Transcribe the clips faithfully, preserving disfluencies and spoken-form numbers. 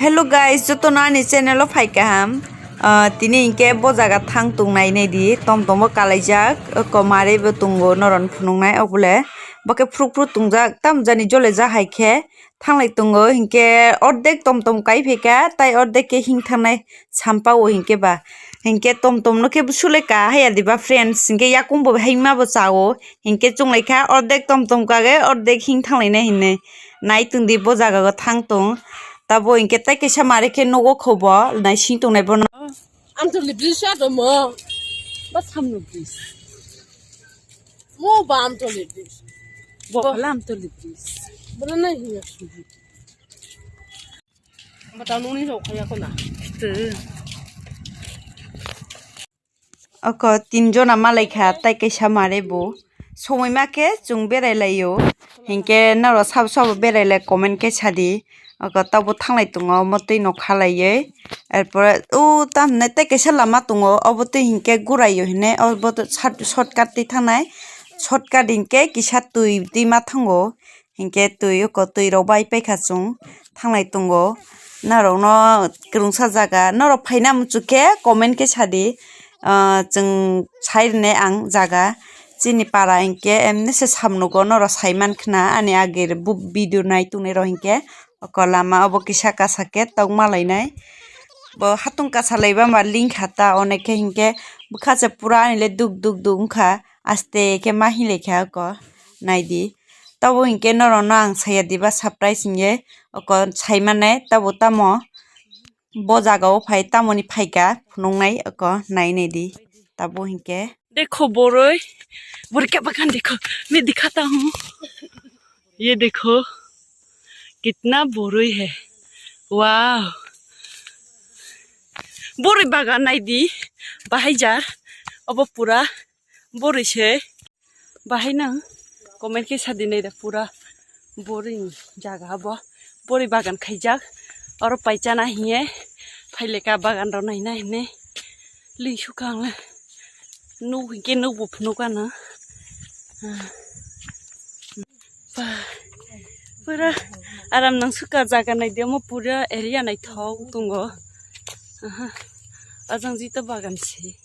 Hello guys, jotono ani channel o phai kaham. Ah, tini hinkhe bo jaga thang tongnai nai di, tom tom bo kalaijak, oko mare bo tongo noron phunuknai, obole bo khe phuru phuru tongjak, tamo jani jole ja hai khe thanglai tongo, hinkhe ordek tom tom kai phaikha, tai ordek khe hing thangnai sampao hinkhe ba, hinkhe tom tom no khe sule ka haya diba friends, hinkhe yakung bo haima bo chao, hinkhe chunglai kha ordek tom tom kage ordek hing thanglainai hinwi. Nai tongdi bo jaga o thang tong. Tabo hinkhe tai kaisa mare khe nogo kho bo, nai sing tongnai bono. Amtoli bridge ya domo. Ba samno bridge. Mo ba Amtoli bridge. Bo khala Amtoli bridge. Bono nai hiya. Ba ta nuni rok khaya kona. Oko tin jona malaikha, tai kaisa mare bo. Somoi ma khe chwng berai laio. Hinkhe norok sabo sabo berai lai comment khe sadi. Oko tabo thanglai tongo, omo twi no khalaiwi. Erpore o tamhinai tai kaisa lama tongo, obo twi hinkhe guraio hinwi, obo to short-, shortcut twi thangnai. Shortcut hinkhe kisa twi twi ma thango. Hinkhe twi oko twi rok bai paikha chwng thanglai tongo. Norokno kwrwngsa jaga norok phaina muchuk khe comment khe sadi. Ah, chwng sai rwnai ang jaga chini para hinkhe emni se samnugo norok sai mankhna ani age bo video nai tongnai rok hinkhe oko lama obo kisa kasa khe tongma lainai bo hatung kasa laiba ma link khata onek khe hinkhe bwkha se pura ani le duk duk duk wngkha aste khe ma hinlai kha oko naidi. Tabo hinkhe norokno ang saya diba surprise hinye oko saimane tabo tamo bo jaga o phai tamoni phaika phunuknai oko nainai di tabo hinkhe. Dekho boroi, boroi kya bagan dekho, main dikhata hoon. Ye dekho, kitna boroi hai, wow. Boroi bagan naidi, bahai jar, obo pura boroi se. Bahai nang comment khe sadi naida pura boring jaga bo. Boroi bagan khaijak. Oro paisa na hiye phaileka bagan rok naina hinwi. Lingsukha ang le nuk hinkhe nuk bo phunukha no. Ba, pura aram nang sukha jaga naidi omo pura area naithok tongo. Aha. Ajang jito bagan se.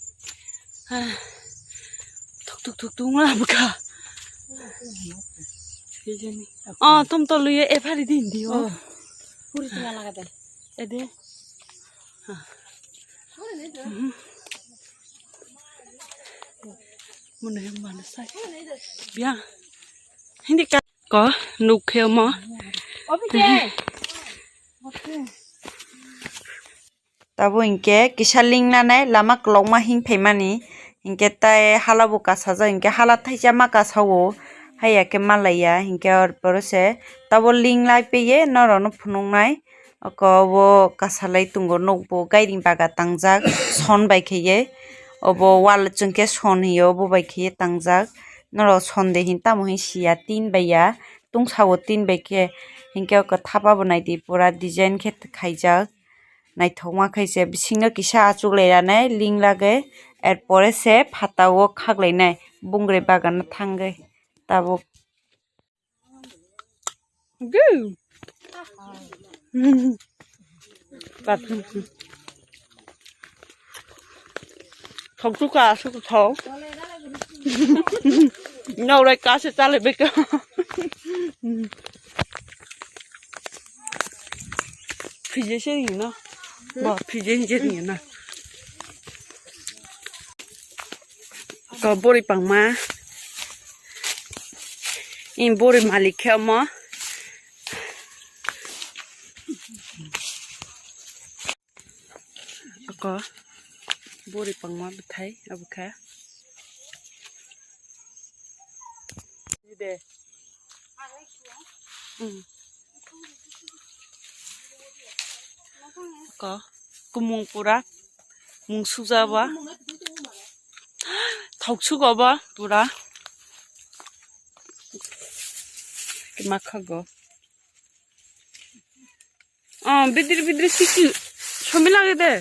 Ah. Thuk thuk thuk thuk wng labwkha. Oh, tom toluye ephari din di o. Oh. Puri tila laga de. Ede. Ah. Mhm. Mone mane sai. Bia. Hindi ka ko nuk khe mo. Obi ke. Tabo hinkhe kisa linglanai lama kwlwkma hing phaimani, hinkhe tai hala bo kasajak, hinkhe hala thaisa ma kasao, haiya khe malaiya, hinkhe aro pore se tabo linglai peye norokno phunuknai. Oko obo kasalai tongo, nukbo gairing baga tangjak, son bai kheye, obo wal chwngkhe son hiyo, obo bai kheye tangjak. Norok son de hin tamo hin siya, tin bai ya, tungsao tin bai khe, hinkhe oko thapa bo naidi pura design khe khaijak. Naithokma khe se bisingo kisa achuk lai ranai ling lagwi, er pore se phatao khak lainai bungre bagano thangwi tabuk. Thok thok ka asuk thok. Nau rai ka se chale beka. Phije se ri na. Ba phije je ri na. Ko bori pangma. In bori malik khe omo. Ako bori pangma bwthai abo kha. De. Hmm. Ako kumung pura mung suja ba. Thok sugo ba pura. Makhago. Oh, bidiri bidiri siki somi lage de.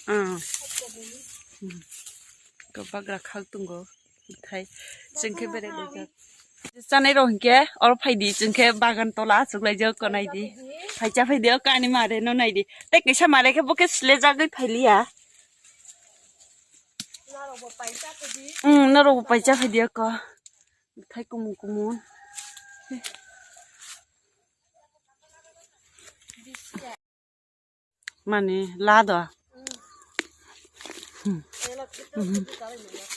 Oh. Ko bagra khak tongo. Thai sengke bere de. Chanai rok hinkhe oro phaidi, chwngkhe bagan tola achuklaijak ko naidi. Phaicha phaidi o kani mare no naidi. Tei kisa mare khe bokhe sile jagwi phailiya. Hmm, norok bo paicha phaidi ko. Thai kumun kumun. Mani lado.